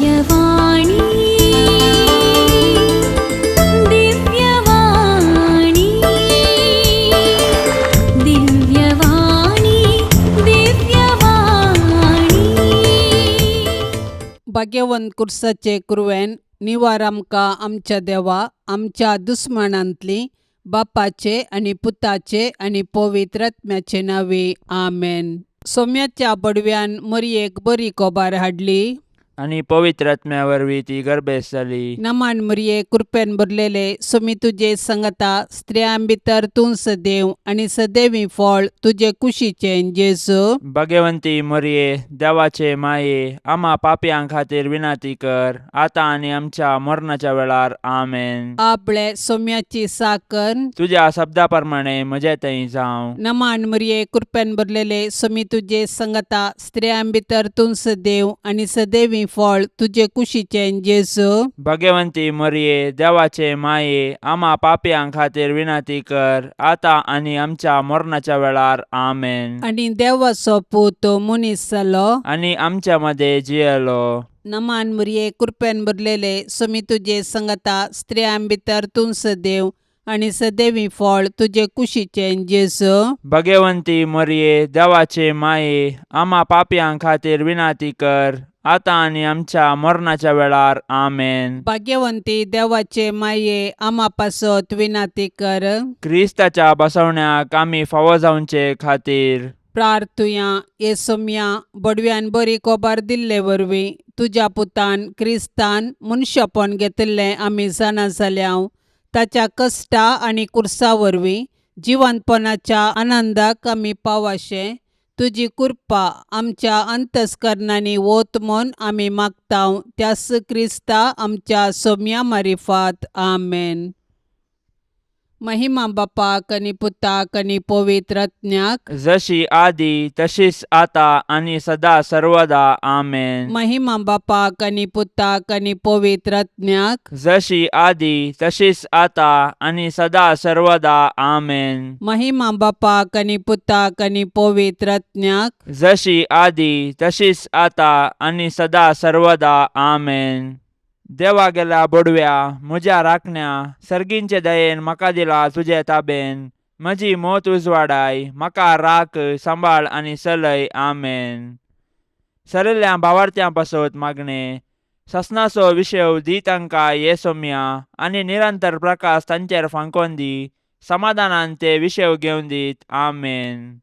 दिव्यवाणी, दिव्यवाणी, दिव्यवाणी, दिव्यवाणी. भाग्यवंत कुर्साचे कुरवेन निवार आमकां आमच्या देवा आमच्या दुस्मानांतली बापाचे आनी पुताचे आनी पवित्र आत्म्याचे नांवे आमेन. सोम्याच्या बडव्यान मरयेक बरी कोबार हाडली आनी पवित्र आत्म्या वरवीं ती गर्भेस्त जाली. नमान मरये, कृपेन भरलेले, सोमी तुजे संगता, स्त्रियां भितर तूं सदैव आनी सदैवी फळ तुजे कुशीचें जेजू. भगवंती मरये, देवाचे माये, आमा पापयां खातीर विनंती कर, आतां आनी आमच्या मरणाच्या वेळार. आमेन. आपले सोम्याची साकर. तुज्या शब्दा प्रमाणे म्हजे थंय जावं. नमान मरये, कृपेन भरलेले, सोमी तुजे संगता, स्त्रियां भितर तूं सदैव आनी सदैवी फळ तुजे कुशीचें जेजू. भगवंती मरये, देवाचे माये, आमा पापयां खातीर विनंती कर, आतां आनी आमच्या मरणाच्या वेळार. आमेन. आनी देवाचो पूत मनीस जालो आनी आमच्या मदें जियेलो. नमान मरये, कृपेन भरलेले, सोमी तुजे संगता, स्त्रियां भितर तूं सदैव आनी सदैवी फळ तुजे कुशीचें जेजू. भगवंती मरये, देवाचे माये, आमा पापयां खातीर विनंती कर, आतां आनी आमच्या मरणाच्या वेळार. आमेन. भाग्यवंती देवाचे माये, आमा पासत विनंती कर. क्रिस्ताच्या बसवण्याक आमी फावो जावचे खातीर प्रार्थुया. हे सोम्या, बडव्यान बरी कोबार दिल्ले वरवीं तुज्या पुतान क्रिस्तान मनशापण घेतिल्लें आमी जाणा जाल्या. ताच्या कश्टा आनी कुर्सा वरवीं जिवंतपणाच्या आनंदाक आमी पावाशें तुजी कृपा आमच्या अंतस्करणांनी वत म्हूण आमी मागता, त्यास क्रिस्ता आमच्या सोम्या मारिफात. आमेन. महिमा बापाक आनी पुताक आनी पवित्र आत्म्याक. जशी आदी तशीच आता आनी सदा सर्वदा. आमेन. महिमा बापाक आनी पुताक आनी पवित्र आत्म्याक. जशी आदी तशीच आता आनी सदा सर्वदा. आमेन. महिमा बापाक आनी पुताक आनी पवित्र आत्म्याक. जशी आदी तशीच आता आनी सदा सर्वदा. आमेन. देवा गेल्या बोडव्या, म्हज्या राखण्या, सर्गींचे दयेन म्हाका दिला तुजे ताबेन. म्हजी मोत उजवाडाय, म्हाका राख, सांबाळ आनी चलय. आमेन. सरिल्ल्या भावार्थ्यां पासत मागणें. ससनाचो विशेव दी तांकां ये सोम्या आनी निरंतर प्रकाश तांचेर फांकोन दी. समाधानान ते विशेव घेवन दीत. आमेन.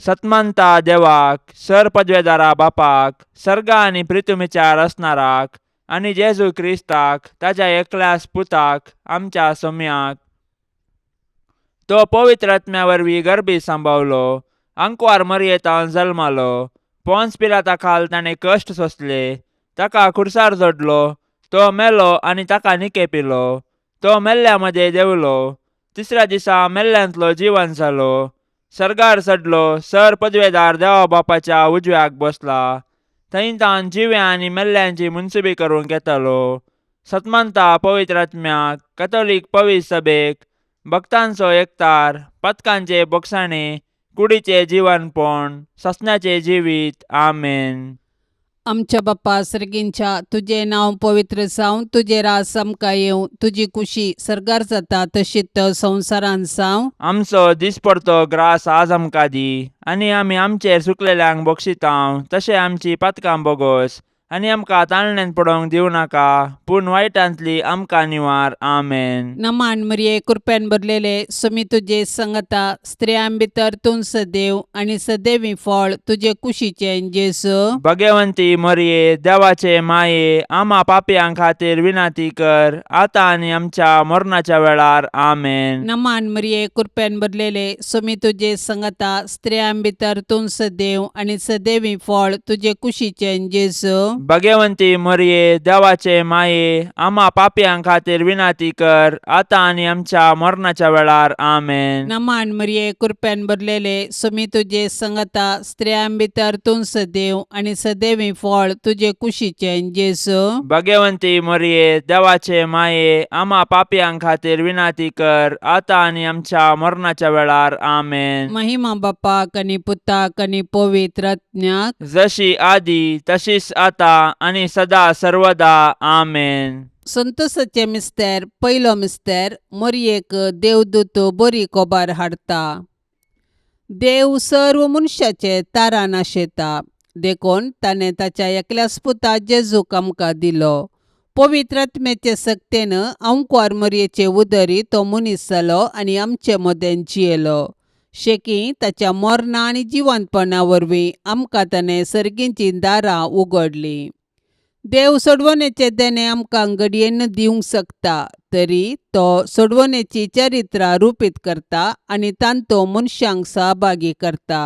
सतमंता देवाक, सर पदवेदारा बापाक, सर्गा आनी प्रितुमीच्या रचणाराक आनी जेजू क्रिस्ताक ताच्या एकल्याच पुताक, आमच्या सोम्याक, तो पवित्र आत्म्या वरवीं गर्भी सांबावलो, आंकवार मरयेतान जल्मालो, पोन्स पिलाता खाल ताणें कश्ट सोंसले, ताका खुर्सार जोडलो, तो मेलो आनी ताका निकेपिलो, तो मेल्ल्या मदें देंवलो, तिसऱ्या दिसा मेल्ल्यांतलो जिवन जालो, सर्गार चडलो, सर पदवेदार देवा बापाच्या उजव्याक बसला, थंय तावन जिव्या आनी मेल्ल्यांची मुनसुबी करूंक येतालो. सतमंता पवित्र आत्म्याक, कथोलीक पवित्र सभेक, भक्तांचो एकतार, पथकांचे बोगसाणे, कुडीचे जिवनपण, ससण्याचे जिवीत. आमेन. आमच्या बाप्पा सर्गींच्या, तुजें नांव पवित्र जावं, तुजें राज आमकां येवं, तुजी कुशी सर्गार जाता तशीच संवसारांत जावं. आमचो दिसपडतो ग्रास आज आमकां दी आनी आमी आमचेर चुकलेल्यांक बक्षितांव तशें आमची पातकां बोगोस आनी आमकां ताळण्यांत पडोवंक दिवं नाका, पूण वायटांतली आमकां निवार. आमेन. नमान मरिये, कृपेन भरलेले, सुमी तुजे संगता, स्त्रियां भितर तूं सदैव आनी सदैवी फळ तुजे कुशीचें जेजू. भगवंती मरिये, देवाचे माये, आमा पापयां खातीर विनंती कर, आतां आनी आमच्या मरणाच्या वेळार. आमेन. नमान मरिये, कृपेन भरलेले, सुमी तुजे संगता, स्त्रियां भितर तूं सदैव आनी सदैवी फळ तुजे कुशीचें जेजू. भगवंती मरिये, देवाचे माये, आमा पापयां खातीर विनंती कर, आतां आनी आमच्या मरणाच्या वेळार. आमेन. नमान मरिये, कृपेन भरलेले, सुमी तुजे संगता, स्त्रियां भितर तूं सदैव आनी सदैवी फळ तुजे कुशीचें जेजू. भगवंती मरिये, देवाचे माये, आमा पापयां खातीर विनंती कर, आतां आनी आमच्या मरणाच्या वेळार. आमेन. महिमा बापाक आनी पुताक आनी पवित्र आत्म्याक. जशी आदी तशीच आता आतां आनी सदा सर्वदा आमेन. संतोसाचें मिस्तेर. पयलो मिस्तेर. मोरयेक देवदूत बरी कोबार हाडटा. देव सर्व मनशाचे तारान आशेता, देखून ताणें ताच्या एकल्याच पुता जेजूक आमकां दिलो. पवित्र आत्म्याचे सक्तेन अंकवार मोरयेचे उदरी तो मनीस जालो आनी आमचे मदें जियेलो. शेकी ताच्या मरणा आनी जिवंतपणा वरवीं आमकां ताणें सर्गीचीं दारां उगडलीं. देव सोडवणेचें देणें आमकां घडयेन दिवंक शकता, तरी तो सोडवणेची चरित्रां रुपीत करता आनी तांतो मनशांक सहभागी करता.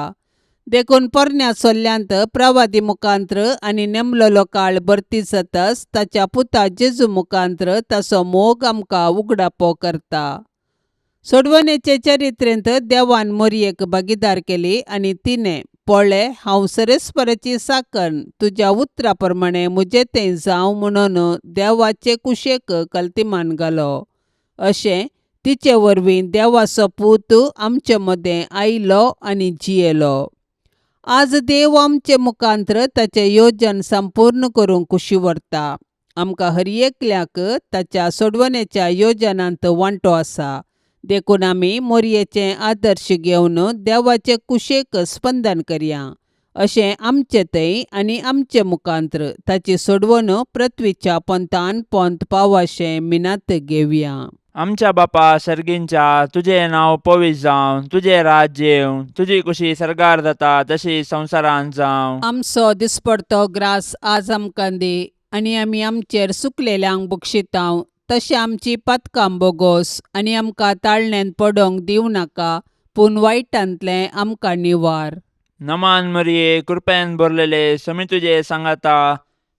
देखून पोरण्या सोल्ल्यांत प्रवादी मुखांत्र आनी नेमलेलो काळ भरती जातच ताच्या पुता जेजू मुखांत्र ताचो मोग आमकां उगडापो करता. सोडवणेचे चरित्रेंत देवान मोरयेक भागीदार केली आनी तिणें पळय, हांव सरेस्पराची साकण, तुज्या उतरा प्रमाणें म्हजें तें जावं म्हणून देवाचे कुशेक कल्तिमान घालो. अशें तिचे वरवीं देवाचो पूत आमचे मदें आयलो आनी जियेलो. आज देव आमचे मुखांत्र ताचें योजन संपूर्ण करूंक कुशी व्हरता. आमकां हर एकल्याक ताच्या सोडवणेच्या योजनांत वांटो आसा, देखून आमी मोरयेचें आदर्श घेवन देवाचे कुशेक स्पंदन करया. अशें आमचे थंय आनी आमचे मुखांत्र ताची सोडवण पृथ्वीच्या पोंतान पोंत पावाशें मिनात घेवया. आमच्या बापा सर्गींच्या, तुजें नांव पवित्र जावं, तुजें राज्य येवं, तुजी कुशी सर्गार जाता तशी संवसारांत जावं. आमचो दिसपडतो ग्रास आज आमकां दी आनी आमी आमचेर सुकलेल्यांक बक्षितांव तशें आमची पातकां बोगोस आनी आमकां ताळण्यांत पडोंक दिवं नाका, पूण वायटांतलें आमकां निवार. नमान मरिये, कृपेन भरलेले, समी तुजे सांगाता,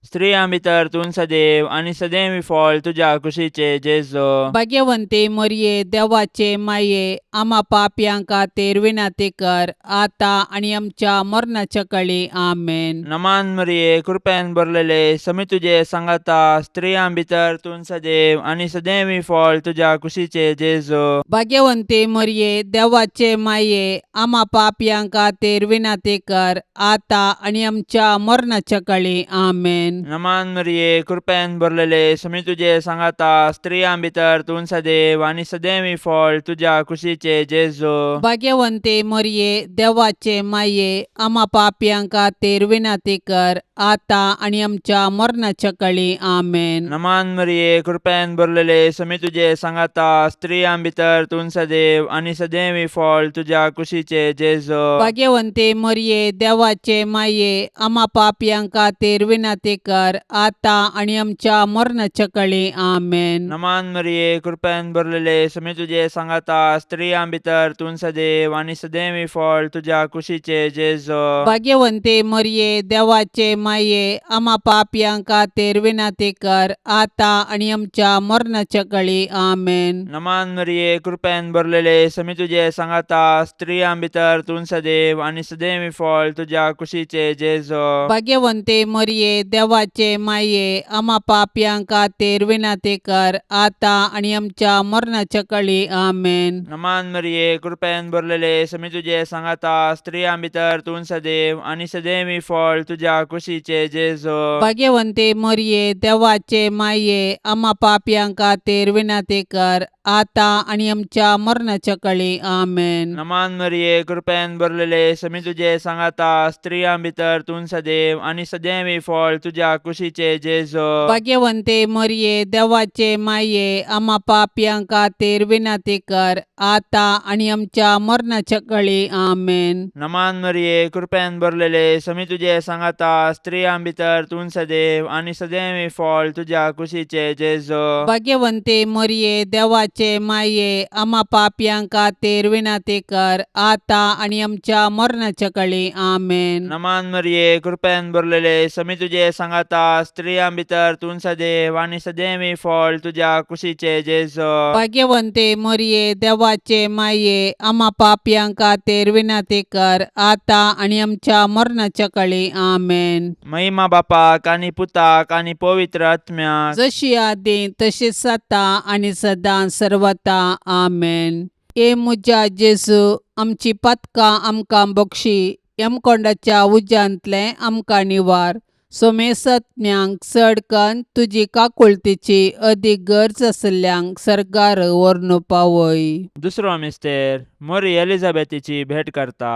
स्त्रियां भितर तूं सदैव आनी सदैव फळ तुज्या कुशीचे जेजो. भाग्यवंती मोरये, देवाचे माये, आमा पापयां खातीर विनंती कर, आतां आनी आमच्या मरणाच्या कळी. आमेन. नमान मरिये, कृपेन भरलेले, समी तुजे सांगाता, स्त्रियां भितर तूं सदैव आनी सदैव फळ तुज्या कुशीचे जेजो. भाग्यवंती मोरये, देवाचे माये, आमा पापयां खातीर विनंती कर, आतां आनी आमच्या मरणाच्या कळी. आमेन. नमान मरिये, कृपेन भरलेले, समी तुजे सांगाता, स्त्रियां भितर तूं सदैव आनी सदैव फळ तुज्या कुशीचे जेजो. भाग्यवंती मोरये, देवाचे माये, आमा पापयां खातीर विनंती कर, आतां आनी आमच्या मरणाच्या कळी. आमेन. नमान मरिये, कृपेन भरलेले, समी तुजे सांगाता, स्त्रियां भितर तूं सदैव आनी सदैव फळ तुज्या कुशीचे जेजो. भाग्यवंती मोरये, देवाचे माये, आमा पापयां खातीर विनंती कर, आतां आनी आमच्या मरणाच्या कळी. आमेन. नमान मरिये, कृपेन भरलेले, समी तुजे सांगाता, स्त्रियां भितर तूं सदैव आनी सदैव फळ तुज्या कुशीचे जेजो. भाग्यवंती मोरये, देवाचे माये, आमा पापयां खातीर विनंती कर, आतां आनी आमच्या मरणाच्या कळी. आमेन. नमान मरिये, कृपेन भरलेले, समी तुजे सांगाता, स्त्रियां भितर तूं सदैव आनी सदैव फळ तुज्या कुशीचे जेजो. भाग्यवंती मोरये, देवाचे माये, आमा पापयां खातीर विनंती कर, आतां आनी आमच्या मरणाच्या कळी. आमेन. नमान मरिये, कृपेन भरलेले, समी तुजे सांगाता, स्त्रियां भितर तूं सदैव आनी सदैव फळ तुज्या कुशीचे जेजो. भाग्यवंती मोरये, देवाचे माये, आमा पापयां खातीर विनंती कर, आतां आनी आमच्या मरणाच्या कळी. आमेन. नमान मरिये, कृपेन भरलेले, समी तुजे सांगाता, स्त्रियां भितर तूं सदैव आनी सदैव फळ तुज्या कुशीचे जेजो. भाग्यवंती मोरये, देवाचे माये, आमा पापयां खातीर विनंती कर, आतां आनी आमच्या मरणाच्या कळी. आमेन. नमान मरिये, कृपेन भरलेले, समी तुजे सांगाता, स्त्रियां भितर तूं सदैव आनी सदैव फळ तुज्या कुशीचे जेजो. भाग्यवंती मोरये, देवाचे माये, आमा पापयां खातीर विनंती कर, आतां आनी आमच्या मरणाच्या कळी. आमेन. नमान मरिये, कृपेन भरलेले, समी तुजे सांगाता, स्त्रियां भितर तूं सदैव आनी सदैव फळ तुज्या कुशीचे जेजो. भाग्यवंती मोरये, देवाचे माये, आमा पापयां खातीर विनंती कर, आतां आनी आमच्या मरणाच्या कळी. आमेन. महिमा बापाक आनी पुताक आनी पवित्र आत्म्याक, जशी आदी तशीच आतां आनी सदां सर्वता. आमेन. ए म्हज्या जेजू, आमची पातकां आमकां बक्षी, यमकोंडाच्या उज्यांतलें आमकां निवार. सोमेसत्म्यांक चड कन्न तुजी काकुळतीची अदीक गरज आशिल्ल्यांक सर्गार व्हरून पावय. दुसरो मिस्तेर मोरी एलिझाबेथीची भेट करता.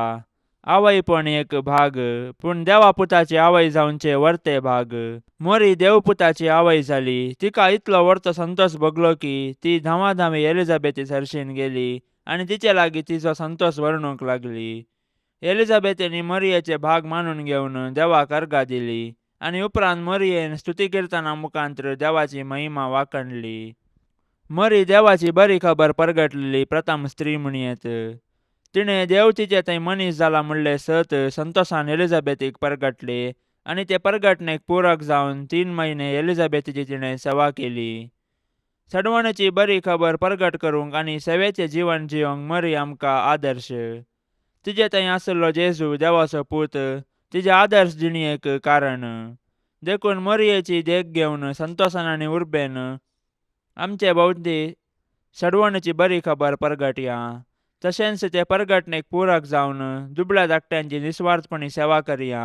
आवयपण एक भाग, पूण देवा पुताची आवय जावचे वर्ते भाग. मोरी देवपुताची आवय जाली. तिका इतलो वर्तो संतोष भोगलो की ती धांवाधांवी एलिझाबेथी सरशीन गेली आनी तिचे लागीं तिचो संतोष वर्णूंक लागली. एलिझाबेथीन मरियेचे भाग मानून घेवन देवाक अर्गां दिली आनी उपरांत मरियेन स्तुती किर्तना मुखांत्र देवाची महिमा वाखणली. मरी देवाची बरी खबर परगटलेली प्रथम स्त्री म्हणयेत. तिणें देव तिचे थंय मनीस जाला म्हणलें सत संतोषान एलिझाबेथीक परगटले आनी ते परगटणेक पूरक जावन 3 म्हयने एलिझाबेथीची तिणें सेवा केली. सडवणेची बरी खबर परगट करूंक आनी सेवेचें जिवन जियोंक मरी आमकां आदर्श. तिजे थंय आशिल्लो जेजू देवाचो पूत तिजे आदर्श जिणेक कारण. देखून मरियेची देख घेवन संतोषान आनी उर्बेन आमचे भोंवती सडवणेची बरी खबर परगटया. तशेंच ते परगटणेक पूरक जावन दुबळ्या धाकट्यांची निस्वार्थपणी सेवा करया.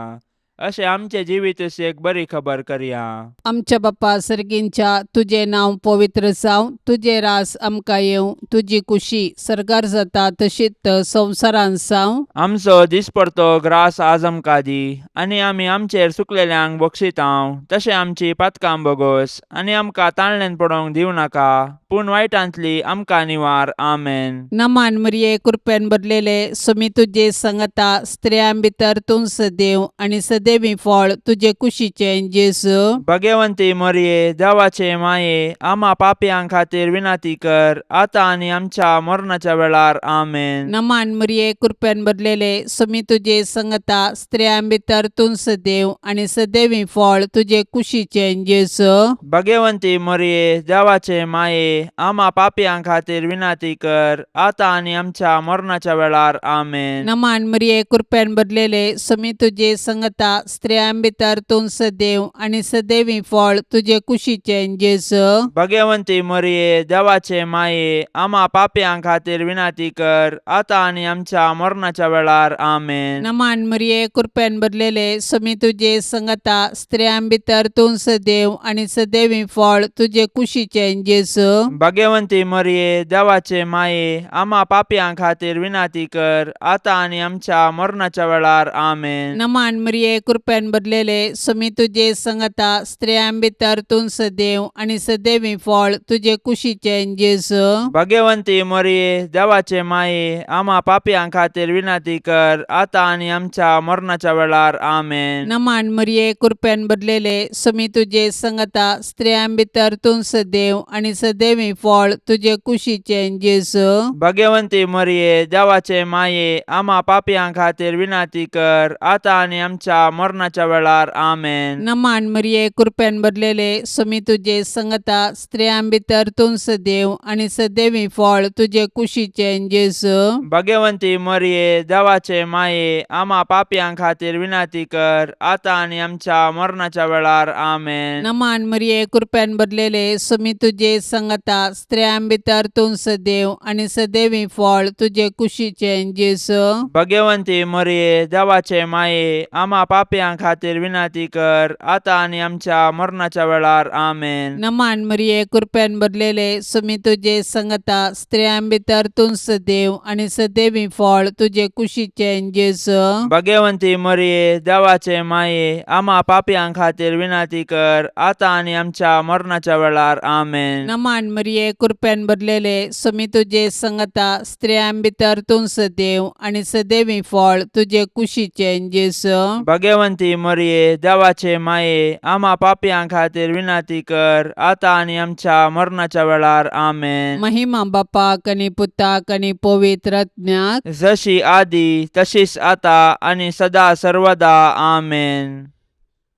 अशें आमचें जिवीत एक बरी खबर करया. आमच्या बापा सर्गींच्या, तुजें नांव पवित्र जावं, तुजें रास आमकां येवं, तुजी कुशी सर्गार जाता तशीच संवसारांत जावं. आमचो दिसपडतो ग्रास आज आमकां दी आनी आमी आमचेर चुकलेल्यांक बक्षितांव तशें आमची पातकां बोगोस आनी आमकां ताळण्यान पडोवंक दिवं नाका, पूण वायटांतली आमकां निवार. आमेन. नमान मरिये, कृपेन भरलेले, सुमी तुजे संगता, स्त्रियां भितर तूं सदैव आनी सदैवी फळ तुजे कुशीचें जेजू. भगवंती मरिये, देवाचे माये, आमा पापयां खातीर विनंती कर, आतां आनी आमच्या मरणाच्या वेळार. आमेन. नमान मरिये, कृपेन भरलेले, सुमी तुजे संगता, स्त्रियां भितर तूं सदैव आनी सदैवी फळ तुजे कुशीचें जेजू. भगवंती मरिये, देवाचे माये, आमा पापयां खातीर विनंती कर, आतां आनी आमच्या मरणाच्या वेळार. आमेन. नमान मरिये, कृपेन भरलेले, सुमी तुजे संगता, स्त्रियां भितर तूं सदैव आनी सदैवी फळ तुजे कुशीचें जेजू. भगवंती मरिये, देवाचे माये, आमा पापयां खातीर विनंती कर, आतां आनी आमच्या मरणाच्या वेळार. आमेन. नमान मरिये, कृपेन भरलेले, सुमी तुजे संगता, स्त्रियां भितर तूं सदैव आनी सदैवी फळ तुजे कुशीचें जेजू. भगवंती मरिये, देवाचे माये, आमा पापयां खातीर विनंती कर, आतां आनी आमच्या मरणाच्या वेळार. आमेन. नमान मरिये, कृपेन भरलेले, सुमी तुजे संगता, स्त्रियां भितर तूं सदैव आनी सदैवी फळ तुजे कुशीचें जेजू. भगवंती मरिये, देवाचे माये, आमा पापयां खातीर विनंती कर, आतां आनी आमच्या मरणाच्या वेळार. आमेन. नमान मरिये, कृपेन भरलेले, सुमी तुजे संगता, स्त्रियां भितर तूं सदैव आनी सदैवी फळ तुजे कुशीचें जेजू. भगवंती मरिये, देवाचे माये, आमा पापयां खातीर विनंती कर, आतां आनी आमच्या मरणाच्या वेळार. आमेन. नमान मरिये, कृपेन भरलेले, सुमी तुजे संगता, स्त्रियां भितर तूं सदैव आनी सदैवी फळ तुजे कुशीचें जेजू. भगवंती मरिये, देवाचे माये, आमा पापयां खातीर विनंती कर, आतां आनी आमच्या मरणाच्या वेळार. आमेन. नमान मरिये, कृपेन भरलेले, सुमी तुजे संगता, स्त्रियां भितर तूं सदैव आनी सदैवी फळ तुजे कुशीचें जेजू. भगवंती मरिये, देवाचे माये, आमा पापयां खातीर विनंती कर, आतां आनी आमच्या मरणाच्या वेळार. आमेन. नमान मरिये, कृपेन भरलेले, सुमी तुजे संगता, स्त्रियां भितर तूं सदैव आनी सदैवी फळ तुजे कुशीचें जेजू. भगवंती मरिये, देवाचे माये, आमा पापयां खातीर विनंती कर, आतां आनी आमच्या मरणाच्या वेळार. आमेन. नमान मरिये, कृपेन भरलेले, सुमी तुजे संगता, स्त्रियां भितर तूं सदैव आनी सदैवी फळ तुजे कुशीचें जेजू. भगवंती मरिये, देवाचे माये, आमा पापयां खातीर विनंती कर, आतां आनी आमच्या मरणाच्या वेळार. आमेन. महिमा बापाक आनी पुताक आनी पवित्र आत्म्याक, जशी आदी तशीच आता आनी सदा सर्वदा. आमेन.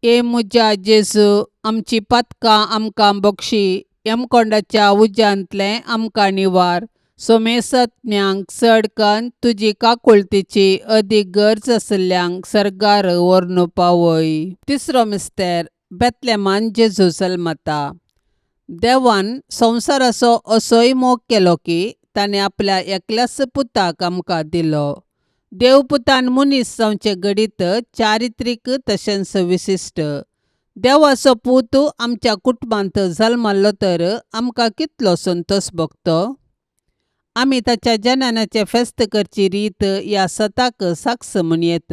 ए म्हज्या जेजू, आमची पातकां आमकां बक्षी, यमकोंडाच्या उज्यांतलें आमकां निवार, सोमेसत्म्यांक चड कन्न तुजी काकुळतीची अदीक गरज आशिल्ल्यांक सर्गार व्हरून पावय. तिसरो मिस्तेर, बेतलेमान जेजू जल्मता. देवान संवसाराचो असोय मोग केलो की ताणें आपल्या एकल्याच पुताक आमकां दिलो. देवपुतान मनीस जावचें घडीत चारित्रीक तशेंच विशिश्ट. देवाचो पूत आमच्या कुटुंबांत जल्मल्लो तर आमकां कितलो संतोश भोगतो. आमी ताच्या जननाचें फेस्त करची रीत ह्या सताक साक्ष म्हूण येत.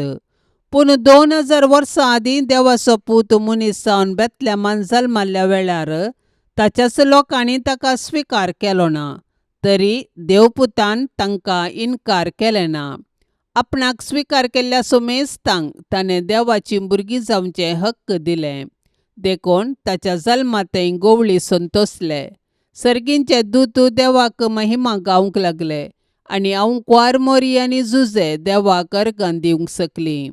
पूण 2000 वर्सां आदीं देवाचो पूत मनीस जावन बेतलेमान जल्मल्ल्या वेळार ताच्याच लोकांनी ताका स्विकार केलो ना, तरी देवपुतान तांकां इनकार केलें ना. आपणाक स्विकार केल्ल्या सुमेस्तांक ताणें देवाचीं भुरगीं जावचें हक्क दिलें. देखून ताच्या जल्मांतय गोवळी संतोसले. सर्गींचे दूत देवाक महिमा गावंक लागले आनी आंवकुवार मोरी आनी जुजे देवाक अर्गां दिवंक शकलीं.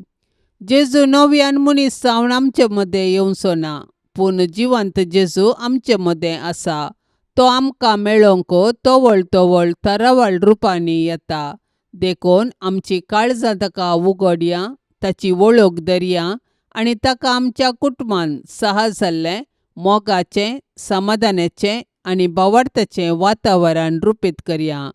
जेजू नव्यान मनीस जावन आमचे मदें येवचो ना, पूण जिवंत जेजू आमचे मदें आसा. तो आमकां मेळोवंक तवळ तवळ तरावळ रुपांनी येता. देखून आमची काळजां ताका उगडया, ताची वळख धरया आनी ताका आमच्या कुटुंबान सहज जाल्लें मोगाचें, समाधानाचें आनी भावार्थाचें वातावरण रुपीत करया.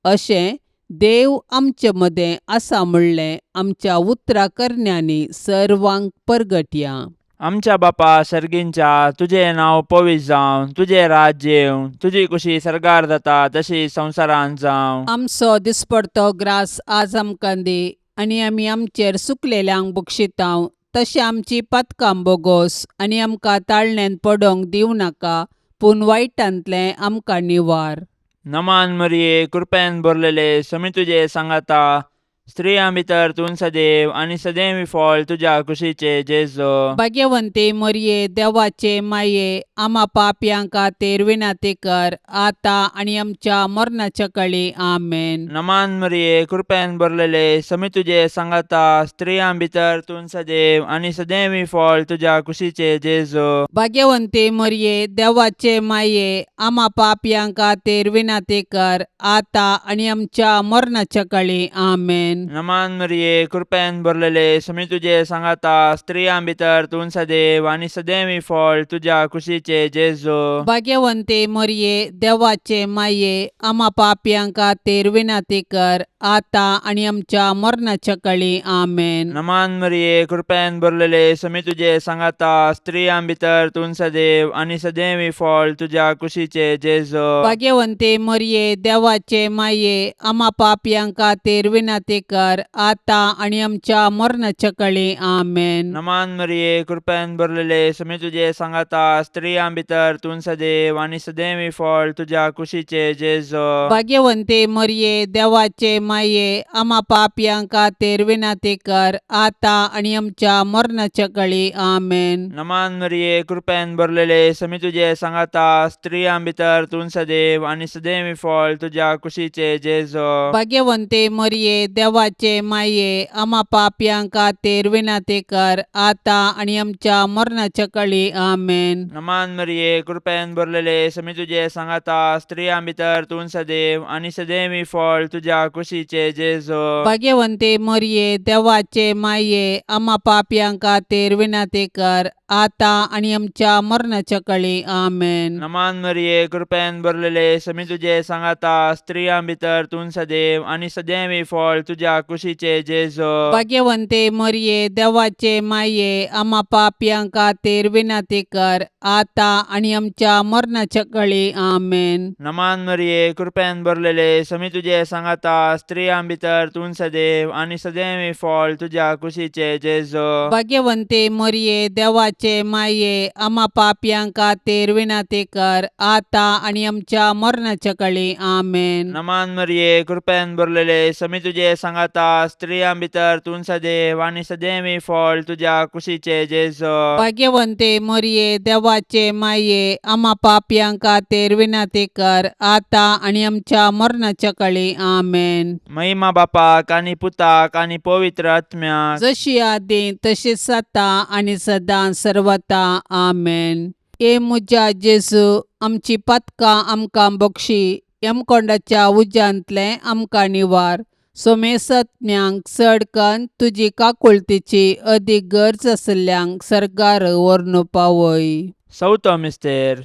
अशें देव आमचे मदें आसा म्हणलें आमच्या उतरा करण्यांनी सर्वांक परगटया. आमच्या बापा सर्गींच्या, तुजें नांव पवित्र जावं, तुजें राज्य येवं, तुजी कुशी सर्गार जाता तशी संवसारांत जावं. आमचो दिसपडतो ग्रास आज आमकां दी आनी आमी आमचेर सुकलेल्यांक बक्षितांव तशें आमची पातकां बोगोस आनी आमकां ताळण्यांत पडोंक दिवं नाका, पूण वायटांतलें आमकां निवार. नमान मरिये, कृपेन भरलेले, समी तुजे सांगाता, स्त्रियां भितर तूं सदैव आनी सदैव फळ तुज्या कुशीचे जेजो. भाग्यवंती मरिये, देवाचे माये, आमा पापयां खातीर विनंती कर आतां आनी आमच्या मरणाच्या कळी. आमेन. नमान मरिये, कृपेन भरलेले, समी तुजे सांगाता, स्त्रियां भितर तूं सदैव आनी सदैव फळ तुज्या कुशीचे जेजो. भाग्यवंती मरिये, देवाचे माये, आमा पापयां खातीर विनंती कर आतां आनी आमच्या मरणाच्या कळी. आमेन. नमान मरिये, कृपेन भरलेले, समी तुजे सांगाता, स्त्रियां भितर तूं सदैव आनी सदैव फळ तुज्या कुशीचे जेजो. भाग्यवंती मरिये, देवाचे माये, आमा पापयां खातीर विनंती कर आतां आनी आमच्या मरणाच्या कळी. आमेन. नमान मरिये, कृपेन भरलेले, समी तुजे सांगाता, स्त्रियां भितर तूं सदैव आनी सदैव फळ तुज्या कुशीचे जेजो. भाग्यवंती मरिये, देवाचे माये, आमा पापयां खातीर विनंती कर आतां आनी आमच्या मरणाच्या कळी. आमेन. नमान मरिये, कृपेन भरलेले, समी तुजे सांगाता, स्त्रियां भितर तूं सदैव आनी सदैव फळ तुज्या कुशीचे जेजो. भाग्यवंती मरिये, देवाचे माये, आमा पापयां खातीर विनंती कर आतां आनी आमच्या मरणाच्या कळी. आमेन. नमान मरिये, कृपेन भरलेले, समी तुजे सांगाता, स्त्रियां भितर तूं सदैव आनी सदैव फळ तुज्या कुशीचे जेजो. भाग्यवंती मरिये, देवाचे माये, आमा पापयां खातीर विनंती कर आतां आनी आमच्या मरणाच्या कळी. आमेन. नमान मरिये, कृपेन भरलेले, समी तुजे सांगाता, स्त्रियां भितर तूं सदैव आनी सदैव फळ तुज्या कुशीचे जेजो. भाग्यवंती मरिये, देवाचे माये, आमा पापयां खातीर विनंती कर आतां आनी आमच्या मरणाच्या कळी. आमेन. नमान मरिये, कृपेन भरलेले, समी तुजे सांगाता, स्त्रियां भितर तूं सदैव आनी सदैव फळ तुज्या कुशीचे जेजो. भाग्यवंती मरिये, देवाचे माये, आमा पापयां खातीर विनंती कर आतां आनी आमच्या मरणाच्या कळी. आमेन. नमान मरिये, कृपेन भरलेले, समी तुजे सांगाता, स्त्रियां भितर तूं सदैव आनी सदैव फळ तुज्या कुशीचे जेजो. भाग्यवंती मरिये, देवाचे माये, आमा पापयां खातीर विनंती कर आतां आनी आमच्या मरणाच्या कळी. आमेन. नमान मरिये, कृपेन भरलेले, समी तुजे सांगाता, स्त्रियां भितर तूं सदैव आनी सदैव फळ तुज्या कुशीचे जेजो. भाग्यवंती मरिये, देवाचे माये, आमा पापयां खातीर विनंती कर आतां आनी आमच्या मरणाच्या कळी. आमेन. महिमा बापाक आनी पुताक आनी पवित्र आत्म्याक, जशी आदीं तशीच आतां आनी सदां सर्वता. आमेन. हे म्हज्या जेजू, आमची पातकां आमकां बक्षी, यमकोंडाच्या उज्यांतलें आमकां निवार, सोमेसत्म्यांक चड कन्न तुजी काकुळतीची अदीक गरज आशिल्ल्यांक सर्गार व्हरून पावय. चवथो मिस्तेर.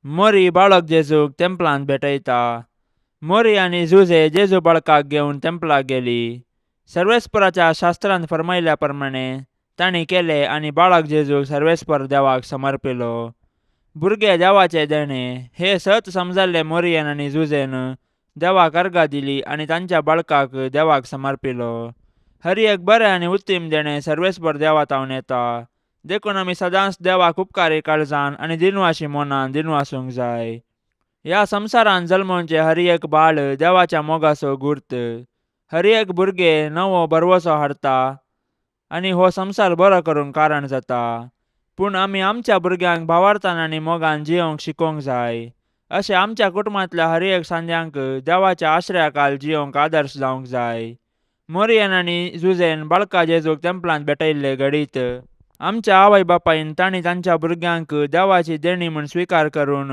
मोरी बाळक जेजूक तेंपलांत भेटयता. मोरी आनी जुजे जेजू बाळकाक घेवन तेंपलाक गेली. सर्वेस्पराच्या शास्त्रान फरमायल्या प्रमाणे तांणी केलें आनी बाळक जेजूक सर्वेस्पर देवाक समर्पिलो. भुरगे देवाचें देणें हें सत समजल्ले मोरयेन आनी जुजेन देवाक अर्गां दिली आनी तांच्या बाळकाक देवाक समर्पिलो. हर एक बरें आनी उत्तीम देणें सर्वेस्पर देवा तावन येता, देखून आमी सदांच देवाक उपकारी काळजान आनी दिनवाशी मनान दिनवासूंक जाय. ह्या संवसारांत जल्मोवचें हर एक बाळ देवाच्या मोगाचो गुर्त. हर एक भुरगें नवो भरवसो हाडटा आनी हो संवसार बरो करूंक कारण जाता. पूण आमी आमच्या भुरग्यांक भावार्थान आनी मोगान जियोवंक शिकोवंक जाय. अशें आमच्या कुटुंबांतल्या हर एक सांद्यांक देवाच्या आश्रयाखाल जियोवंक आदर्श जावंक जाय. मोरयेन आनी जुजेन बाळका जेजूक तेंपलांत भेटयल्ले घडीत आमच्या आवय बापायन तांणी तांच्या भुरग्यांक देवाची देणी म्हूण स्विकार करून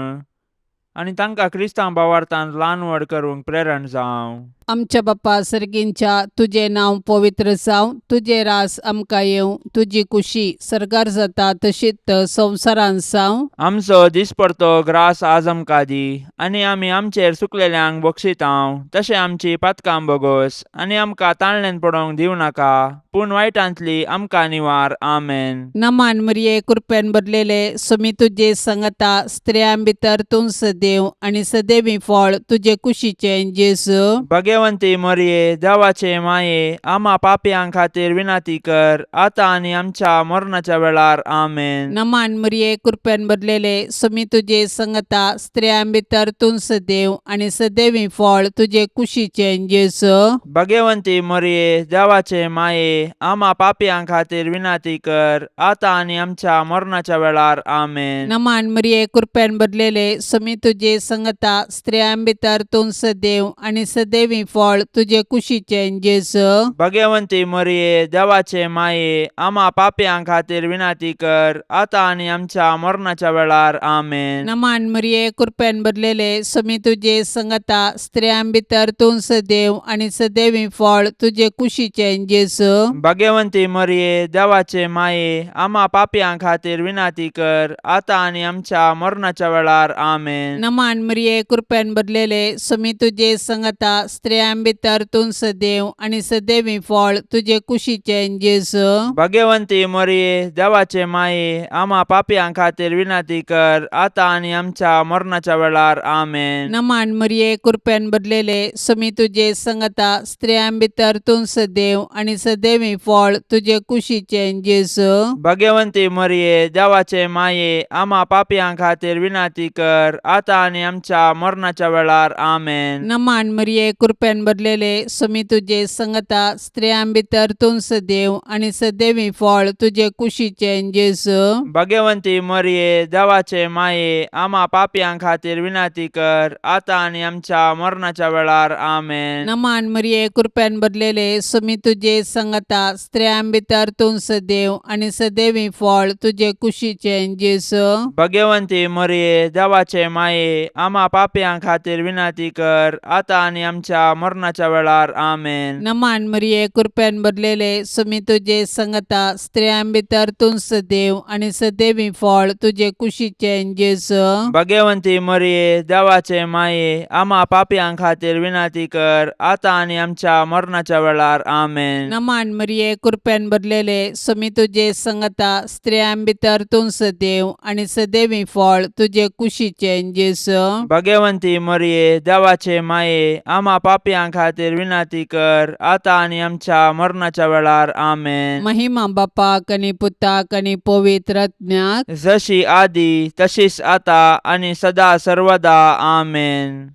आनी तांकां क्रिस्तांव भावार्थान ल्हान व्हड करूंक प्रेरण जावं. आमच्या बापा सर्गींच्या, तुजें नांव पवित्र जावं, तुजें रास आमकां येवं, तुजी कुशी सर्गार जाता तशीच संवसारांत जावं. आमचो दिसपडतो ग्रास आज आमकां दी आनी आमी आमचेर सुकलेल्यांक बक्षितांव तशें आमची पातकां बोगोस आनी आमकां ताळण्यान पडोवंक दिवं नाका, पूण वायटांतली आमकां निवार. आमेन. नमान मरिये, कृपेन भरलेले, सुमी तुजे संगता, स्त्रियां भितर तूं सदैव आनी सदैवी फळ तुजे कुशीचें जेजू. भगवंती मोरये, देवाचे माये, आमा पापयां खातीर विनंती कर, आतां आनी आमच्या मरणाच्या वेळार. आमेन. नमान मरिये, कृपेन भरलेले, सुमी तुजे संगता, स्त्रियां भितर तूं सदैव आनी सदैवी फळ तुजे कुशीचें जेजू. भगवंती मोरये, देवाचे माये, आमा पापयां खातीर विनंती कर, आतां आनी आमच्या मरणाच्या वेळार. आमेन. नमान मरिये, कृपेन भरलेले, सुमी तुजे संगता, स्त्रियां भितर तूं सदैव आनी सदैवी फळ तुजे कुशीचें जेजू. भगवंती मोरये, देवाचे माये, आमा पापयां खातीर विनंती कर, आतां आनी आमच्या मरणाच्या वेळार. आमेन. नमान मरिये, कृपेन भरलेले, सुमी तुजे संगता, स्त्रियां भितर तूं सदैव आनी सदैवी फळ तुजे कुशीचें जेजू. भगवंती मोरये, देवाचे माये, आमा पापयां खातीर विनंती कर, आतां आनी आमच्या मरणाच्या वेळार. आमेन. नमान मरिये, कृपेन भरलेले, सुमी तुजे संगता, स्त्रियां भितर तूं सदैव आनी सदैवी फळ तुजे कुशीचें जेजू. भगवंती मोरये, देवाचे माये, आमा पापयां खातीर विनंती कर, आतां आनी आमच्या मरणाच्या वेळार. आमेन. नमान मरिये, कृपेन भरलेले, सुमी तुजे संगता, स्त्रियां भितर तूं सदैव आनी सदैवी फळ तुजे कुशीचें जेजू. भगवंती मोरये, देवाचे माये, आमा पापयां खातीर विनंती कर, आतां आनी आमच्या मरणाच्या वेळार. आमेन. नमान मरिये, कृपेन भरलेले, सुमी तुजे संगता, स्त्रियां भितर तूं सदैव आनी सदैवी फळ तुजे कुशीचें जेजू. भगवंती मोरये, देवाचे माये, आमा पापयां खातीर विनंती कर, आतां आनी आमच्या मरणाच्या वेळार. आमेन. नमान मरिये, कृपेन भरलेले, सुमी तुजे संगता, स्त्रियां भितर तूं सदैव आनी सदैवी फळ तुजे कुशीचें जेजू. भगवंती मोरये, देवाचे माये, आमा पापयां खातीर विनंती कर, आतां आनी आमच्या मरणाच्या वेळार. आमेन. नमान मरिये, कृपेन भरलेले, सुमी तुजे संगता, स्त्रियां भितर तूं सदैव आनी सदैवी फळ तुजे कुशीचें जेजू. भगवंती मोरये, देवाचे माये, आमा पापयां खातीर विनंती कर, आतां आनी आमच्या मरणाच्या वेळार. आमेन. नमान मरिये, कृपेन भरलेले, सुमी तुजे संगता, स्त्रियां भितर तूं सदैव आनी सदैवी फळ तुजे कुशीचें जेजू. भगवंती मोरये, देवाचे माये, आमा पापयां खातीर विनंती कर, आतां आनी आमच्या मरणाच्या वेळार. आमेन. महिमा बापाक आनी पुताक आनी पवित्र आत्म्याक. जशी आदी तशीच आता आनी सदा सर्वदा. आमेन.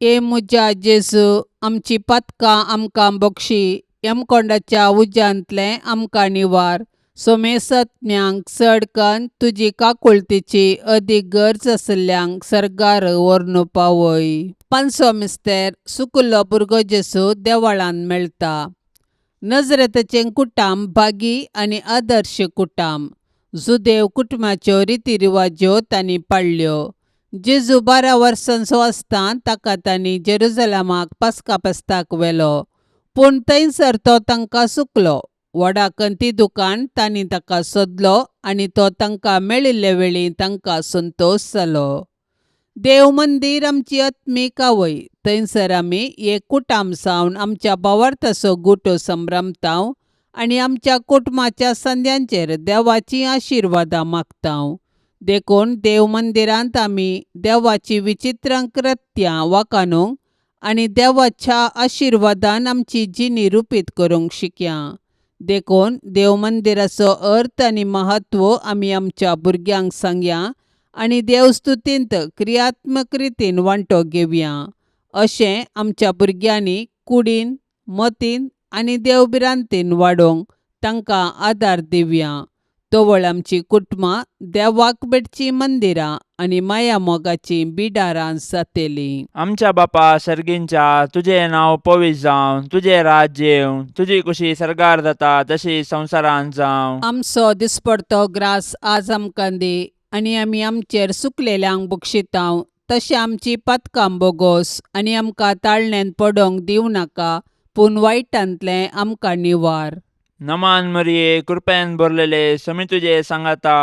ए म्हज्या जेजू, आमची पातकां आमकां बक्षी, यमकोंडाच्या उज्यांतलें आमकां निवार, सोमेसत्म्यांक चड कन्न तुजी काकुळतीची अदीक गरज आशिल्ल्यांक सर्गार व्हरून पावय. पांचवो मिस्तेर, सुकुल्लो भुरगो जेजू देवळांत मेळटा. नजरेताचें कुटाम भागी आनी आदर्श कुटाम. जुदेव कुटुंबाच्यो रिती रिवाज्यो तांणी पाळ्ळ्यो. जेजू 12 वर्सांचो आसतना ताका तांणी जेरुजलमाक पास्का फेस्ताक व्हेलो, पूण थंयसर तो तांकां चुकलो. व्हडा कंती दुकान तांणी ताका सोदलो आनी तो तांकां मेळिल्ले वेळी तांकां संतोश जालो. देव मंदीर आमची आत्मीक आवय, थंयसर आमी एक कुटाम जावन आमच्या भावार्थाचो गुटो संभ्रमताव आनी आमच्या कुटुंबाच्या संद्यांचेर देवाचीं आशिर्वादां मागता. देखून देव मंदिरांत आमी देवाची विचित्र कृत्यां वाखाणूंक आनी देवाच्या आशिर्वादान आमची जिणी रुपीत करूंक शिकया. देखून देव मंदिराचो अर्थ आनी म्हत्व आमी आमच्या भुरग्यांक सांगया आनी देवस्तुतींत क्रियात्मक रितीन वांटो घेवया. अशें आमच्या भुरग्यांनी कुडीन, मतीन आनी देवभिरांतीन वाडोवंक तांकां आदार दिवया. तवळ आमची कुटुंबां देवाक भेटचीं मंदिरां आनी माया मोगाचीं बिडारां जातलीं. आमच्या बापा सर्गींच्या, तुजें नांव पवित्र जावं, तुजें राज्य येवं, तुजी कुशी सर्गार जाता तशी संवसारांत जावं. आमचो दिसपडतो ग्रास आज आमकां दी आनी आमी आमचेर सुकलेल्यांक बक्षितांव तशें आमची पातकां बोगोस आनी आमकां ताळण्यांत पडोवंक दिवं नाका, पूण वायटांतलें आमकां निवार. नमान मरिये, कृपेन भरलेले, समी तुजे सांगाता,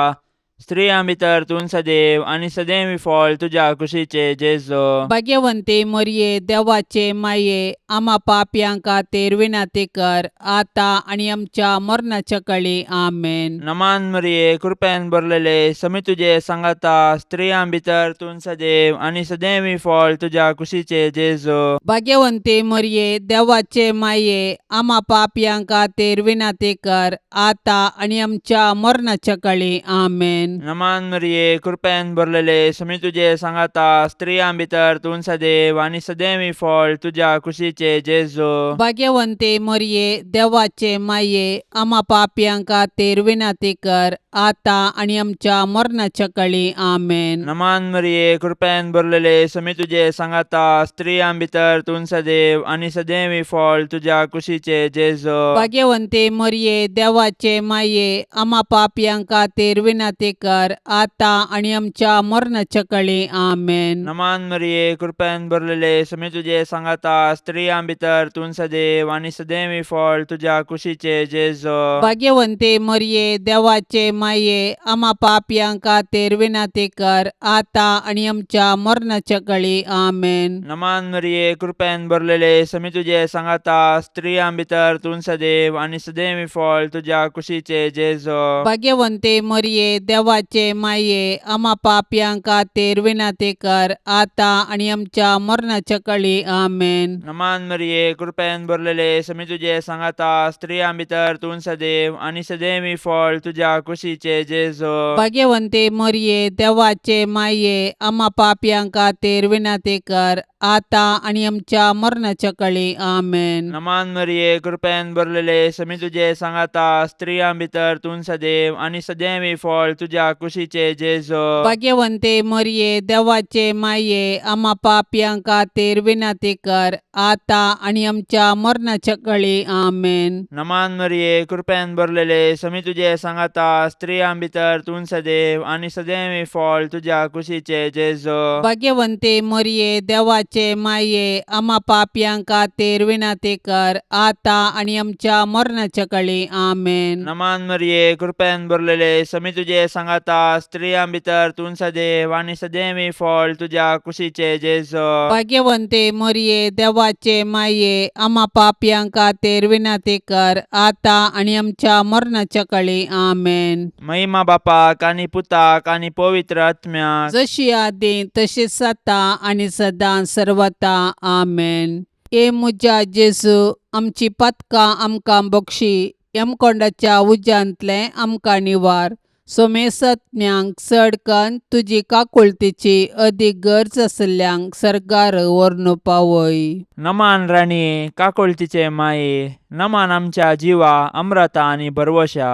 स्त्रियां भितर तूं सदैव आनी सदैव फळ तुज्या कुशीचे जेजो. भाग्यवंती मरिये, देवाचे माये, आमा पापयां खातीर विनंती कर, आतां आनी आमच्या मरणाच्या कळी. आमेन. नमान मरिये, कृपेन भरलेले, समी तुजे सांगाता, स्त्रियां भितर तूं सदैव आनी सदैव फळ तुज्या कुशीचे जेजो. भाग्यवंती मरिये, देवाचे माये, आमा पापयां खातीर विनंती कर, आतां आनी आमच्या मरणाच्या कळी. आमेन. नमान मरिये, कृपेन भरलेले, समी तुजे सांगाता, स्त्रियां भितर तूं सदैव आनी सदैव फळ तुज्या कुशीचे जेजो. भाग्यवंती मरिये, देवाचे माये, आमा पापयां खातीर विनंती कर, आतां आनी आमच्या मरणाच्या कळी. आमेन. नमान मरिये, कृपेन भरलेले, समी तुजे सांगाता, स्त्रियां भितर तूं सदैव आनी सदैव फळ तुज्या कुशीचे जेजो. भाग्यवंती मरिये, देवाचे माये, आमा पापयां खातीर विनंती कर, आतां आनी आमच्या मरणाच्या कळी. आमेन. नमान मरिये, कृपेन भरलेले, समी तुजे सांगाता, स्त्रियां भितर तूं सदैव आनी सदैव फळ तुज्या कुशीचे जेजो. भाग्यवंती मरिये, देवाचे माये, आमा पापयां खातीर विनंती कर, आतां आनी आमच्या मरणाच्या कळी. आमेन. नमान मरिये, कृपेन भरलेले, समी तुजे सांगाता, स्त्रियां भितर तूं सदैव आनी सदैव फळ तुज्या कुशीचे जेजो. भाग्यवंती मरिये, देवाचे माये, आमा पापयां खातीर विनंती कर, आतां आनी आमच्या मरणाच्या कळी. आमेन. नमान मरिये, कृपेन भरलेले, समी तुजे सांगाता, स्त्रियां भितर तूं सदैव आनी सदैव फळ तुज्या कुशीचे जेजो. भाग्यवंती मरिये, देवाचे माये, आमा पापयां खातीर विनंती कर, आतां आनी आमच्या मरणाच्या कळी. आमेन. नमान मरिये, कृपेन भरलेले, समी तुजे सांगाता, स्त्रियां भितर तूं सदैव आनी सदैव फळ तुज्या कुशीचे जेजो. भाग्यवंती मरिये, देवाचे माये, आमा पापयां खातीर विनंती कर, आतां आनी आमच्या मरणाच्या कळी. आमेन. नमान मरिये, कृपेन भरलेले, समी तुजे सांगाता, स्त्रियां भितर तूं सदैव आनी सदैव फळ तुज्या कुशीचे जेजो. भाग्यवंती मरिये, देवाचे माये, आमा पापयां खातीर विनंती कर, आतां आनी आमच्या मरणाच्या कळी. आमेन. नमान मरिये, कृपेन भरलेले, समी तुजे सांगाता, स्त्रियां भितर तूं सदैव आनी सदैव फळ तुज्या कुशीचे जेजो. भाग्यवंती मरिये, देवाचे माये, आमा पापयां खातीर विनंती कर, आतां आनी आमच्या मरणाच्या कळी. आमेन. महिमा बापाक आनी पुताक आनी पवित्र आत्म्याक, जशी आदी तशीच आतां आनी सदां सर्वता. आमेन. ए म्हज्या जेजू, आमची पातकां आमकां बक्षी, यमकोंडाच्या उज्यांतलें आमकां निवार, सोमेसत्म्यांक चड कन्न तुजी काकुळतीची अदीक गरज आशिल्ल्यांक सर्गार व्हरून पावय. नमान राणये, काकुळतीचे माये, नमान आमच्या जिवा अम्रता आनी भरवशा,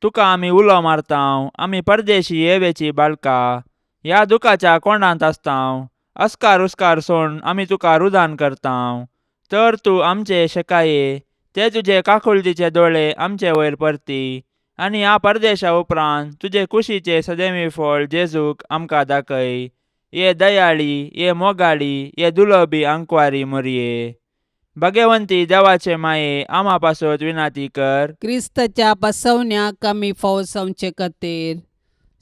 तुका आमी उलो मारतांव, आमी परदेशी येवेची बाळका, ह्या दुखाच्या कोंडांत आसतांव, अस्कार उस्कार सोड आमी तुका रुदान करतांव, तर तूं आमचे शेकाये ते तुजे काकुळतीचे दोळे आमचे वयर परती आनी ह्या परदेशा उपरांत तुजे कुशीचे सदैवी फळ जेजूक आमकां दाखय. ये दयाळी, ये मोगाळी, ये दुलबी आंकवारी मोरये, भगवंती देवाचे माये, आमा पासत विनाती कर. क्रिस्ताच्या बसवण्याक आमी फाव जावचे खातीर.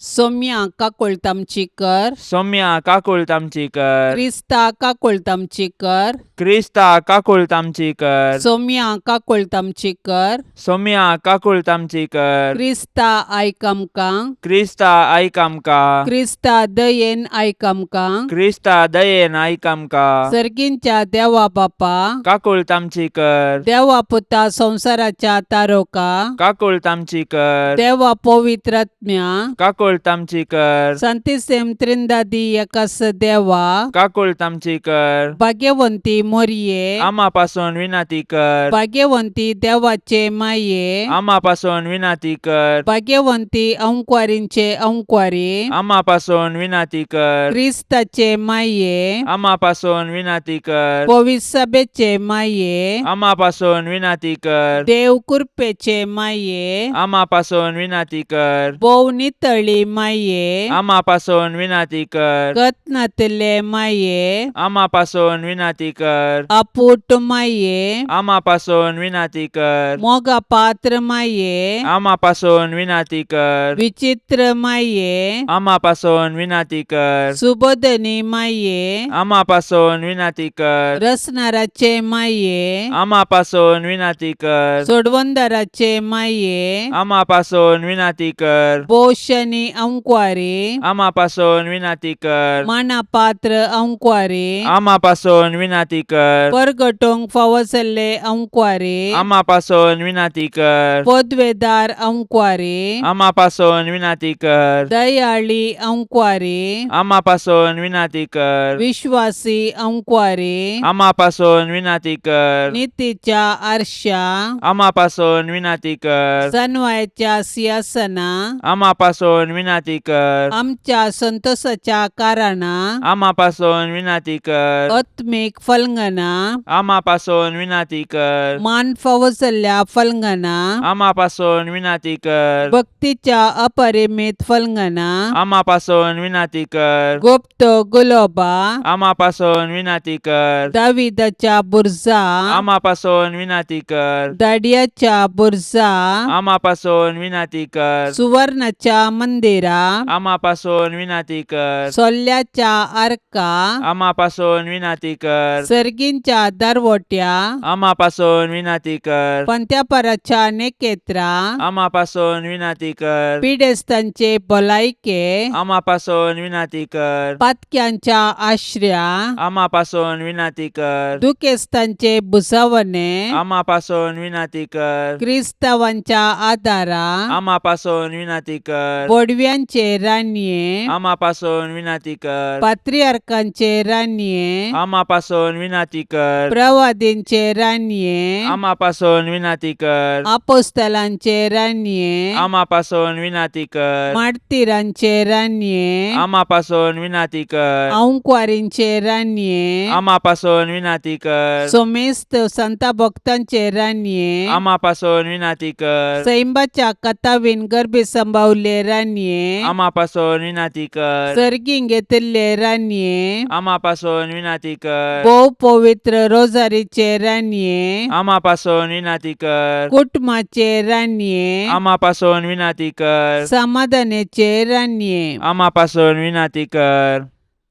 सोम्या काकुळट आमची कर. सोम्या काकुळट आमची कर. क्रिस्ता काकुळट आमची कर. क्रिस्ता काकुळट आमची कर. सोम्या काकुळट आमची कर. सोम्या काकुळट आमची कर. क्रिस्ता आयक आमकां. क्रिस्ता आयक आमकां. क्रिस्ता दयेन आयक आमकां. क्रिस्ता दयेन आयक आमकां. सर्गींच्या देवा बापा, काकुळट आमची कर. देवा पुता संवसाराच्या तारोका, काकुळट आमची कर. देवा पवित्रात्म्या, काकुळट आमची कर. संतिसेम त्रिंदादी एकास देवा, काकुळट आमची कर. भाग्यवंती मोरये, आमा पासून विनंती कर. भाग्यवंती देवाचे माये, आमा पासून विनंती कर. भाग्यवंती अंकवारींचे अंकवारी, आमा पासून विनंती कर. क्रिस्ताचे माये, आमा पासून विनंती कर. पविसभेचे माये, आमा पासून विनंती कर. देव कृपेचे माये, आमा पासून विनंती कर. भोव नितळी माये, आमा पासून विनंती कर. गत नातिल्ले माये, आमा पासून विनंती कर. आपूट माये, आमा पासून विनंती कर. मोगा पात्र माये, आमा पासून विनंती कर. विचित्र माये, आमा पासून विनंती कर. सुबोधनी माये, आमा पासून विनंती कर. रसनाराचे माये, आमा पासून विनंती कर. सोडवंदाराचे माये, आमा पासून विनंती कर. पोशणी अंकवारी, आमा पासून विनंती कर. माना पात्र अंकवारी, आमा पासून विनंती कर. परगटोंक फावो जाल्ले अंकवारी, आमा पासून विनंती कर. पदवेदार अंकवारी, आमा पासून विनंती कर. दयाळी अंकवारी, आमा पासून विनंती कर. विश्वासी अंकवारी, आमा पासून विनंती कर. नितीच्या आरशा, आमा पासून विनंती कर. सनवायच्या सिंहासना, आमा पासून विनंती कर. आमच्या संतोषाच्या कारणा, आमा पासून विनंती कर. आत्मीक फलंगना, आमा पासून विनंती कर. मान फावो जाल्ल्या फलंगना, आमा पासून विनंती कर. भक्तीच्या अपरिमित फलंगना, आमा पासून विनंती कर. गुप्त गुलोबा, आमा पासून विनंती कर. दाविदाच्या बुरजा, आमा पासून विनंती कर. दाडियाच्या बुरजा, आमा पासून विनंती कर. सुवर्णाच्या मंदिरा, आमा पासून विनंती कर. सोल्ल्याच्या आर्का, आमा पासून विनंती कर. सर्गींच्या दरवट्या, आमा पासून विनंती कर. पंत्यापराच्या नेकेत्रा, आमा पासून विनंती कर. पिडेस्तांचे भलायके, आमा पासून विनंती कर. पातक्यांच्या आश्र्या, आमा पासून विनंती कर. दुखेस्तांचे भुजावणे, आमा पासून विनंती कर. क्रिस्तावांच्या आदारा, आमा पासून विनंती कर. बोडव्यांचे रानये, आमा पासून विनंती कर. पात्रियार्कांचे रानये, आमा पासून विनंती कर. प्रवादींचे रानये, आमा पासून विनंती कर. आपोस्तलांचे रानये, आमा पासून विनंती कर. मार्तिरांचे रानये, आमा पासून विनंती कर. अंकवारींचे रानये, आमा पासून विनंती कर. सोमेस्त संता भक्तांचे रानये, आमा पासून विनंती कर. सैंबाच्या कथावीन गर्भी संभावले रानये, आमा पासून विनंती कर. सर्गीं घेतिल्ले रानये, आमा पासून विनंती कर. भोव पवित्र रोजारीचे रानये, आमा पासून विनंती कर. कुटुंबाचे रानये, आमा पासून विनंती कर. समाधानाचे रानये, आमा पासून विनंती कर.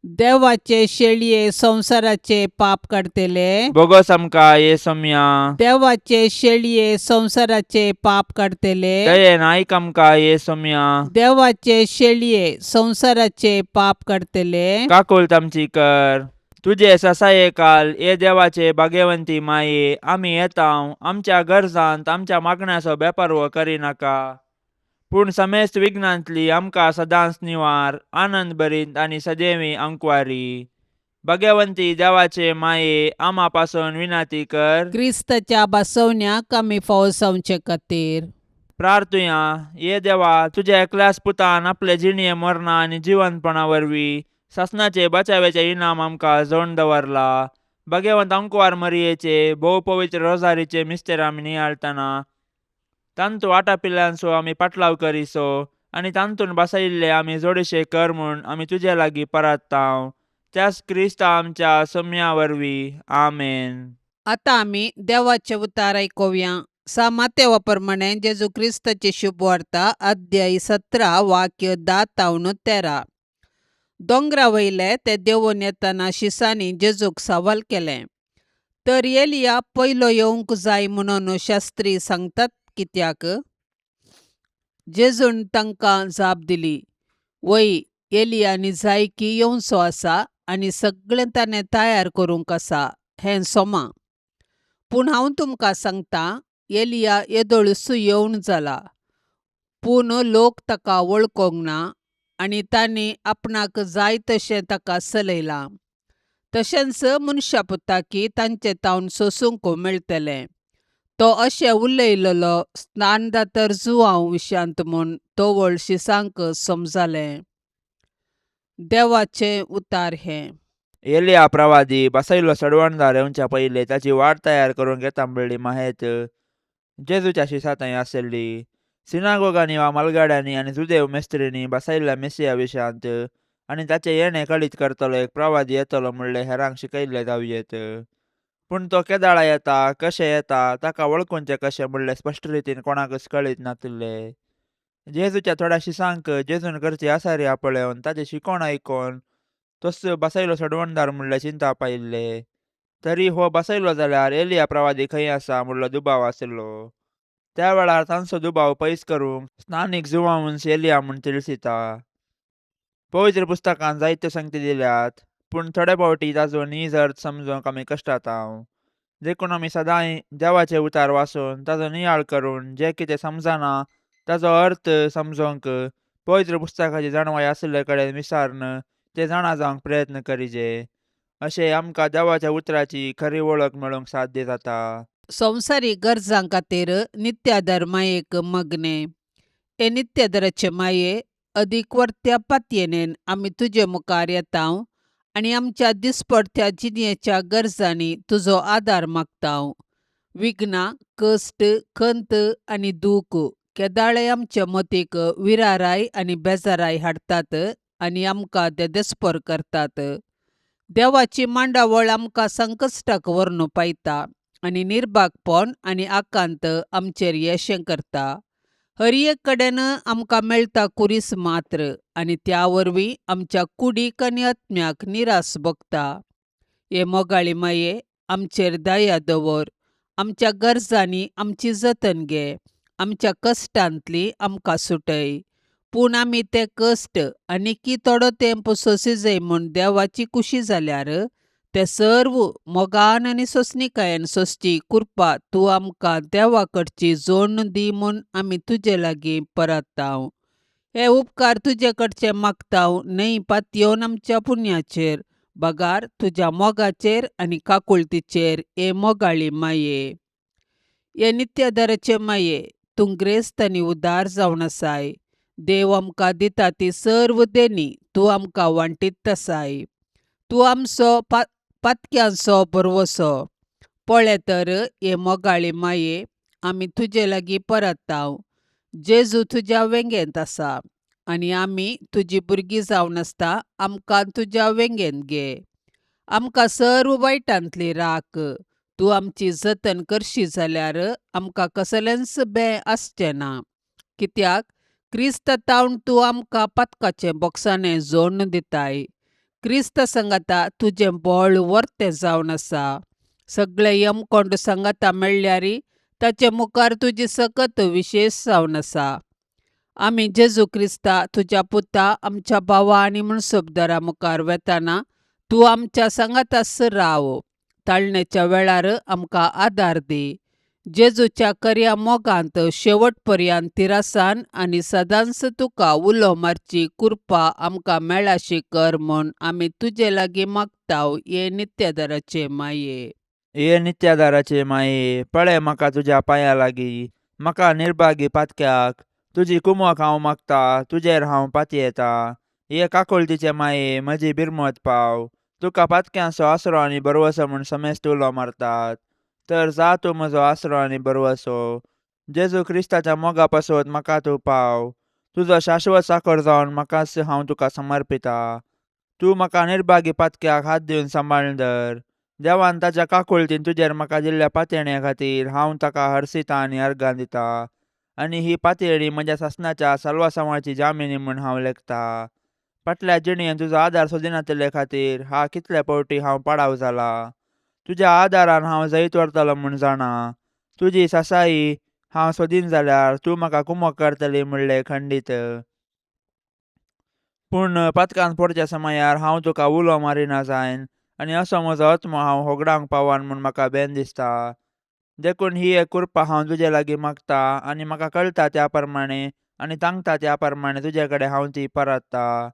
देवाचे शेळये संवसाराचे पाप काडतले, बोगस आमकां ये सोम्या. देवाचे शेळये संवसाराचे पाप काडतले, दयेन आयक आमकां ये सोम्या. देवाचे शेळये संवसाराचे पाप काडतले, काकुळट आमची कर. तुजे ससाये काल ये देवाचे भाग्यवंती माये, आमी येता आमच्या गरजांत आमच्या मागण्याचो बेपारवो करिनाका, पूण समेस्त विघ्नांतली आमकां सदांच निवार, आनंद भरीत आनी सदैवी अंकवारी. भाग्यवंती देवाचे माये, आमा पासून विनंती कर. क्रिस्ताच्या बसवण्याक आमी फावो जावचे खातीर. प्रार्थुया. ये देवा, तुज्या एकल्याच पुतान आपले जिणये मरणा आनी जिवंतपणा वरवीं सासणाचे बचाव्याचे इनाम आमकां जोडून दवरला. भाग्यवंत अंकवार मरियेचे भोव पवित्र रोजारीचे मिस्तेर आमी नियाळतना तांतू आटापिल्ल्यांचो आमी पाटलाव करिसो आनी तांतून बसयिल्ले आमी जोडशे कर म्हूण आमी तुजे लागीं परत्तांव, त्याच क्रिस्ता आमच्या सम्या वरवीं. आमेन. आतां आमी देवाचे उतार आयकुया. सा मातेवा प्रमाणे जेजू क्रिस्ताची शुभवार्ता अध्याय 17 वाक्य 10 तावन 13. दोंगरा वयले ते देंवून येतना शिसांनी जेजूक सवाल केलें, तर एलिया पयलो येवंक जाय म्हणून शास्त्री सांगतात कित्याक? जेजून तांकां जाप दिली, वय एलिया निजायकी येवचो आसा आनी सगळें ताणें तयार करूंक आसा हें सोमा. पूण हांव तुमकां सांगतां, एलिया येदोळसू येवन जाला, पूण लोक ताका वळखूंक ना आनी तांणी आपणाक जाय तशें ताका चलयलां. तशेंच मनशा पुताकी तांचे तावन सोसूंक मेळटलें. तो अशें उलयलेलो स्नानदातर जुवांव विशांत म्हूण तवळ शिसांक समजालें. देवाचें उतार हें. एलिया प्रवादी बसयल्लो सडवणदार येवच्या पयले ताची वाट तयार करूंक येता म्हणली माहेत जेजूच्या शिसा थंय आसली. सिनागोगांनी वा मलगाड्यांनी आनी जुदेव मेस्त्रींनी बसयल्ल्या मेसिया विशांत आनी ताचें येणें कळीत करतलो एक प्रवादी येतलो म्हणलें हेरांक शिकयल्लें जावयेत. पूण तो केदाळा येता, कशें येता, ताका वळखुचें कशें म्हणलें स्पश्ट रितीन कोणाकच कळीत नातिल्लें. जेजूच्या थोड्या शिसांक जेजून करची आसार्या पळोवन ताचें शिकोण आयकोन तोच बसयलो सडवणदार म्हणलें चिंता पायिल्ले. तरी हो बसयलो जाल्यार एलिया प्रवादी खंय आसा म्हणलो दुबाव आशिल्लो. त्या वेळार तांचो दुबाव पयस करूंक स्नानीक जुवावून्स एलिया म्हूण तिळसिता. पवित्र पुस्तकान जायत्यो संगती दिल्यात, पूण थोडे फावटी ताचो नीज अर्थ समजूंक आमी कश्टातांव. देखून आमी सदांय देवाचे उतार वाचून ताचो नियाळ करून जें कितें समजना ताचो अर्थ समजूंक पवित्र पुस्तकाची जाणवाय आशिल्ले कडेन विचारून तें जाणा जावंक प्रयत्न करीजे. अशें आमकां देवाच्या उतराची खरी वळख मेळोवंक साध्य जाता. संवसारीक गरजां खातीर नित्यादर मायेक मागणें. हे नित्यादराचे माये, अदीक वर्त्या पातयेनेन आमी तुजे मुखार येतांव आनी आमच्या दिसपडत्या जिणेच्या गरजांनी तुजो आदार मागतांव. विघ्नां, कश्ट, खंत आनी दूख केदाळे आमच्या मतीक विराराय आनी बेजाराय हाडटात आनी आमकां ते देस्पर करतात. देवाची मांडावळ आमकां संकश्टाक व्हरून पायता आनी निर्भागपण आनी आकांत आमचेर येशें करता. हर एक कडेन आमकां मेळटा कुरीस मात्र आनी त्या वरवीं आमच्या कुडीक आनी आत्म्याक निरास भोगता. हे मोगाळी माये, आमचेर दया दवर. आमच्या गरजांनी आमची जतन घे. आमच्या कश्टांतली आमकां सुटय. पूण आमी ते कश्ट आनीकी थोडो तेंप सोंसिजय म्हूण देवाची खुशी जाल्यार ते सर्व मोगान आनी सोंसणीकायेन सोंसची कृपा तूं आमकां देवा कडची जोडून दी म्हूण आमी तुजे लागीं परतांव. हे उपकार तुजे कडचे मागतांव न्हय पातयेवन आमच्या पुण्याचेर, बगार तुज्या मोगाचेर आनी काकुळतीचेर. हे मोगाळी माये, हे नित्यादाराचे माये, तूं ग्रेस्त आनी उदार जावन आसाय. देव आमकां दिता ती सर्व देणी तूं आमकां वांटीत आसाय. तूं आमचो पातक्यांचो भरवसो. पळय तर हे मोगाळी माये, आमी तुजे लागीं परतांव. जेजू तुज्या वेंगेंत आसा आनी आमी तुजी भुरगीं जावन आसता आमकां तुज्या वेंगेंत घे. आमकां सर्व वायटांतली राख. तूं आमची जतन करशी जाल्यार आमकां कसलेंच बें आसचें ना. कित्याक क्रिस्त तावन तूं आमकां पातकाचें बोक्साणें जोडून दिताय. क्रिस्त सांगाता तुजें बळ वर्तें जावन आसा. सगळे यमकोंड सांगाता मेळ्ळ्यार ताचे मुखार तुजी सकत विशेश जावन आसा. आमी जेजू क्रिस्ता तुज्या पुता आमच्या भावा आनी मनसोबदारा मुखार वेताना तूं आमच्या सांगाताच राव. ताळण्याच्या वेळार आमकां आदार दी. जेजूच्या कर्या मोगांत शेवट पर्यंत तिरासान आनी सदांच तुका उलो मारची कृपा आमकां मेळाशी कर म्हूण आमी तुजे लागीं मागतांव. हे नित्यादाराचे माये. हे नित्यादाराचे माये, पळय म्हाका तुज्या पांया लागीं, म्हाका निर्भागी पातक्याक तुजी कुमक हांव मागता, तुजेर हांव पातयेता. हे काकुळतीचे माये, म्हजी बिरमत पाव. तुका पातक्यांचो आसरो आनी भरवसो म्हूण समेस्त उलो मारतात, तर जा तूं म्हजो आसरो आनी भरवसो. जेजू क्रिस्ताच्या मोगा पासत म्हाका तूं पाव. तुजो शाश्वत साखर जावन म्हाकाच हांव तुका समर्पिता. तूं म्हाका निर्भागी पातक्याक हात दिवन सांबाळून धर. देवान ताच्या काकुळतीन तुजेर म्हाका दिल्ल्या पातयेण्या खातीर हांव ताका हरसितां आनी अर्गां दितां आनी ही पातयेणी म्हज्या सासणाच्या साल्वासांवाची जामिनी म्हूण हांव लेखता. फाटल्या जिणेंत तुजो आदार सोदिनातिल्ले खातीर हा कितले फावटी हांव पाडाव जाला. तुज्या आदारान हांव जैत व्हरतलो म्हूण जाणा. तुजी सासाई हांव सोदीन जाल्यार तूं म्हाका कुमक करतली म्हणलें खंडीत. पूण पातकान पडच्या समयार हांव तुका उलो मारिना जायन आनी असो म्हजो आत्मो हांव होगडावंक पावन म्हूण म्हाका बेन दिसता. देखून ही एक कृपा हांव तुजे लागीं मागता आनी म्हाका कळटा त्या प्रमाणे आनी तांकता त्या प्रमाणे तुजे कडेन हांव ती परतता.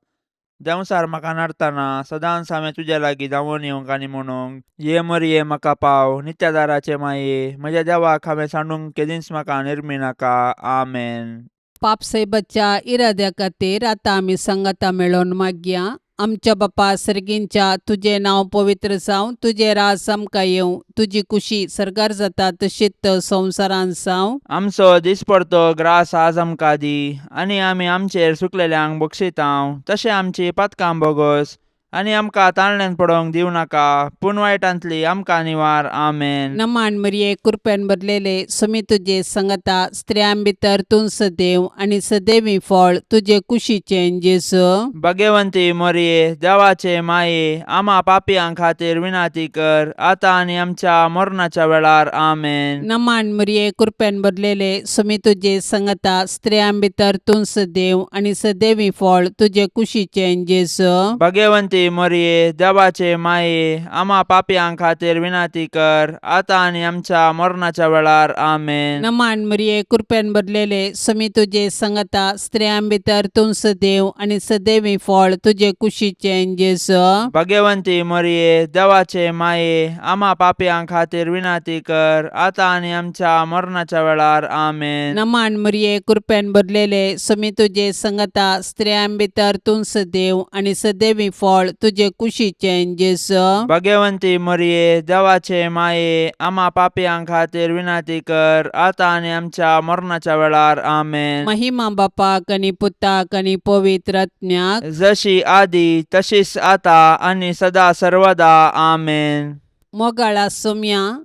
देंवसार म्हाका नडतना सदांच हांवें तुजे लागीं धांवून येवंक आनी म्हणूंक, ये मरये म्हाका पाव नित्यादाराचे माये, म्हज्या देवाक हांवें सांडूंक केदींच म्हाका निर्मी नाका. आमेन. पापसाहेबाच्या इराद्या खातीर आतां आमी सांगाता मेळोवन मागया. आमच्या बापा सर्गींच्या, तुजें नांव पवित्र जावं, तुजें राज आमकां येवं, तुजी कुशी सर्गार जाता तशीच संवसारांत जावं. आमचो दिसपडतो ग्रास आज आमकां दी आनी आमी आमचेर सुकलेल्यांक बक्षितांव तशें आमची पातकां बोगोस आनी आमकां ताळण्यान पडोवंक दिवं नाका पूण वायटांतली आमकां निवार. आमेन. नमान मरिये, कृपेन भरलेले, सुमी तुजे संगता, स्त्रियां भितर तूं सदैव आनी सदैवी फळ तुजे कुशीचें जेजू. भगवंती मोरये, देवाचे माये, आमा पापयां खातीर विनाती कर आतां आनी आमच्या मरणाच्या वेळार. आमेन. नमान मरिये, कृपेन भरलेले, सुमी तुजे संगता, स्त्रियां भितर तूं सदैव आनी सदैवी फळ तुजे कुशीचें जेजू. भगवंती मोरये, देवाचे माये, आमा पापयां खातीर विनाती कर आतां आनी आमच्या मरणाच्या वेळार. आमेन. नमान मरिये, कृपेन भरलेले, सुमी तुजे संगता, स्त्रियां भितर तूं सदैव आनी सदैवी फळ तुजे कुशीचें जेजू. भगवंती मोरये, देवाचे माये, आमा पापयां खातीर विनाती कर आतां आनी आमच्या मरणाच्या वेळार. आमेन. नमान मरिये, कृपेन भरलेले, सुमी तुजे संगता, स्त्रियां भितर तूं सदैव आनी सदैवी फळ तुजे कुशीचें जेजू. भगवंती मोरये, देवाचे माये, आमा पापयां खातीर विनाती कर आतां आनी आमच्या मरणाच्या वेळार. आमेन. महिमा बापाक आनी पुताक आनी पवित्र आत्म्याक, जशी आदी तशीच आता आनी सदा सर्वदा. आमेन. मोगाळा सोम्या,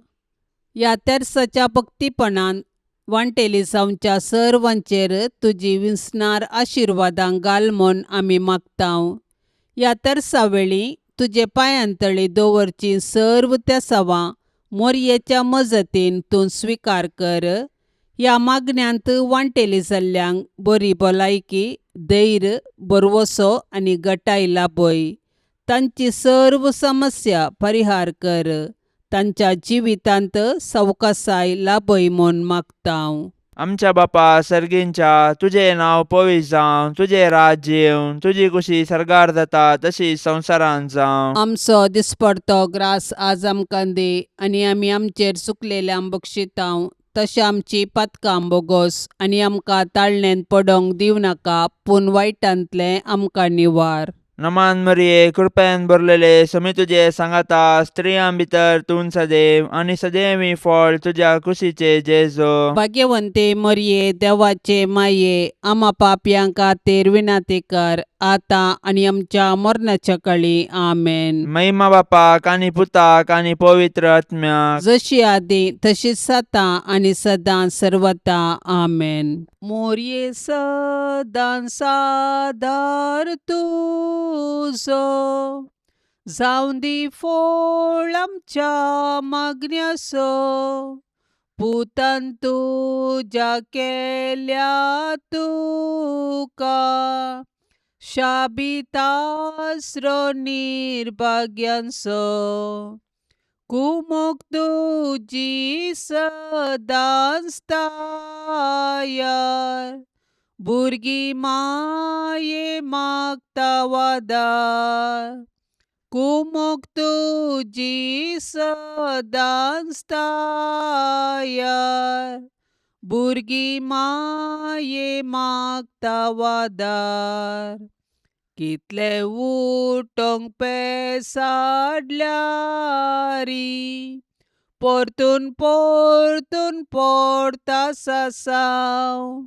ह्या तेर्साच्या भक्तीपणान वांटेली जावच्या सर्वांचेर तुजी विसणार आशिर्वादां घाल म्हूण आमी मागतांव. ह्या तेर्सा वेळी तुजे पांयांतळी दवरची सर्व तेसावां मोरयेच्या मजतीन तूं स्विकार कर. ह्या मागण्यांत वांटेली जाल्ल्यांक बरी भलायकी, धैर्य, भरवसो आनी गटाय लाभय. तांची सर्व समस्या परिहार कर. तांच्या जिवितांत सवकासाय लाभय म्हूण मागतांव. आमच्या बापा सर्गींच्या, तुजें नांव पवित्र जावं, तुजें राज्य येवं, तुजी कुशी सर्गार जाता तशी संवसारांत जावं. आमचो दिसपडतो ग्रास आज आमकां दी आनी आमी आमचेर चुकलेल्यांक बक्षितांव तशें आमची पातकां बोगोस आनी आमकां ताळणेंत पडोवंक दिवं नाका पूण वायटांतलें आमकां निवार. नमान मरिये, कृपेन भरलेले, समी तुजे सांगाता, स्त्रियां भितर तूं सदैव आनी सदैवी फळ तुज्या कुशीचे जेजो. भाग्यवंते मरिये, देवाचे माये, आमा पापयां खातीर विनंती कर आतां आनी आमच्या मरणाच्या कळी. आमेन. महिमा बापाक आनी पुताक आनी पवित्र आत्म्याक, जशी आदी तशीच आतां आनी सदां सर्वता. आमेन. मोरये सदां सादार तुजो, जावं दी फळ आमच्या मागण्याचो, पुतान तुज्या केल्या तुका शाबितास्रो निर्भाग्यांचो, कुमोक तुजी सदांच तायार, भुरगीं माये मागता वादार, कुमोक तुजी सदांच तायार, भुरगीं माये मागता वादार. कितले उठोंक पेसाडल्यारी, परतून परतून पडता सासांव,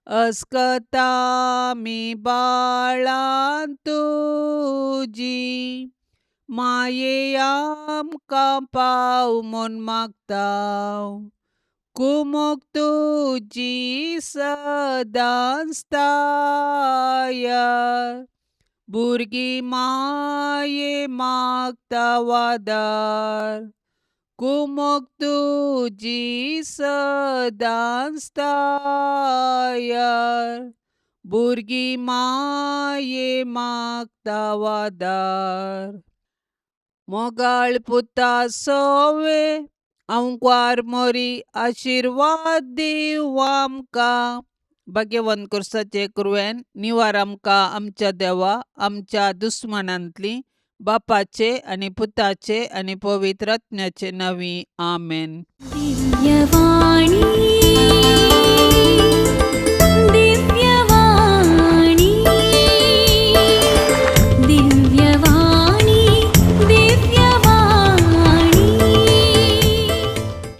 अस्कता आमी बाळां तुजी, माये आमकां पाव म्हूण मागता. कुमोक तुजी सदांच तायार, भुरगीं माये मागता वादार. कुमोक तुजी सदांच तायार, भुरगीं माये मागता वादार. मोगाळ पुता सोवे आंकवार मोरी, आशिर्वाद दीव आमकां. भाग्यवंत कुर्साचे कुरवेन निवार आमकां आमच्या देवा आमच्या दुस्मानांतली, बापाचे आनी पुताचे आनी पवित्र आत्म्याचे नांवी, आमेन. दिव्यवाणी.